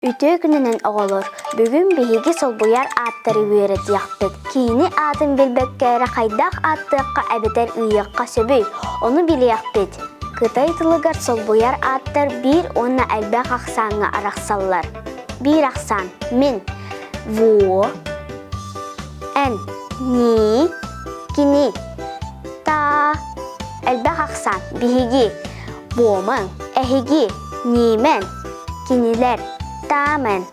Үтүө күнүнэн оҕолор! Бүгүн биһиги солбуйар ааттары үөрэтиэхпит. Киһини аатын билбэккэ эрэ хайдах ааттыахха эбэтэр ыйыахха сөбүй? Ону билиэхпит. Кытай тылыгар солбуйар ааттар биир уонна элбэх ахсааҥҥа арахсаллар. Биир ахсаан мин, во, эн, ни, кини, та. Элбэх ахсаан биһиги, буомаҥ, эһиги, ниимэн, кинилэр, таамэн.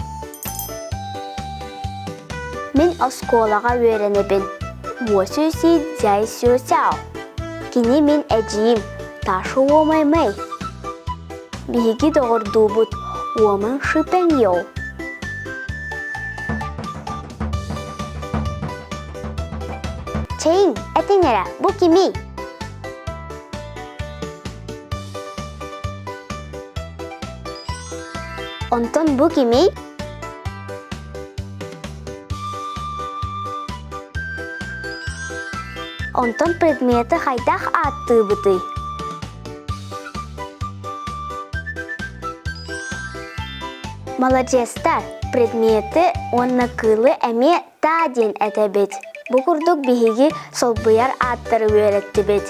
Мин оскуолаҕа үөрэнэбин. Уосү-си дзяй-сю-сяо. Кини мин эдьиийим, Ташу Уомай-мэй. Биһиги доҕордуубут, Уоман Шипэньоу. Чэйиҥ, этиҥ эрэ, бу кимий? Онтон бу кимий? Онтон предмети хайдах ааттыыбытый? Маладьыастар, предмети уонна кыылы эмиэ таа диэн этэбит. Бу курдук биһиги солбуйар ааттары үөрэттибит.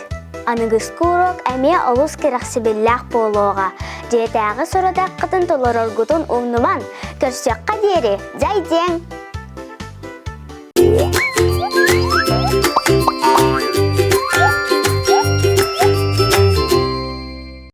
Аныгыскы уруок эмиэ олус кэрэхсэбиллээх буолуоҕа. Дьиэтээҕи сорудаххытын толороргутун умнумаҥ. Көрсүөххэ диэри, дьай диэҥ!